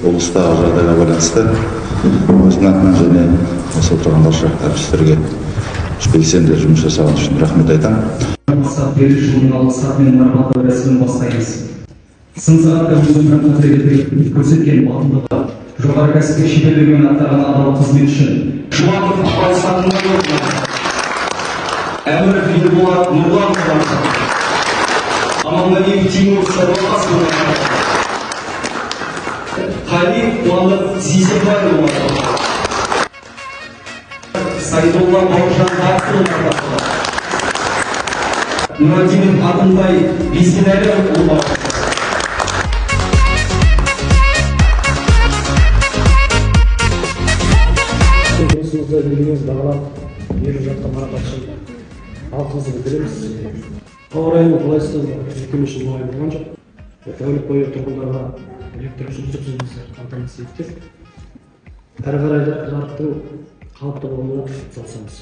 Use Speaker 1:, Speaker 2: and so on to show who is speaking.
Speaker 1: Облыстағы жағдайға байланысты өзімнің атынан және осы отырған барша әріптестерге белсенді жұмыс жасаған үшін рахмет айтамын.
Speaker 2: Мақсат Берішұлының алғыс хатымен марапаттау рәсімін бастаймыз. Сын сағатта өз өмірін қатерге көрсеткен батылдығы, жоғары кәсіптік шеберлігімен атқарған адал қызмет үшін
Speaker 3: Жұманов Абай Сағынбайұлы, Әміров Ерболат Нұрланұлы, Аманғалиев Тимур Сәдуақасұлы, Қали Қуандық Зизебайұлы, Сайдолла Бауыржан Бақытұлы, Нұрадинов Атымтай Бейсенәліұлы.
Speaker 4: Жұмысымызды еліміз бағалап беріп жатқан марапат үшін алғысымызды білдіреміз. Ауа райының қолайсыздығы мекеме үшін оңай болған жоқ. Тәулік бойы тұрғындарға электр үздіксіз қамтамасыз еттік. Әрі қарай да жарықтың қалыпты болуына атсалысамыз.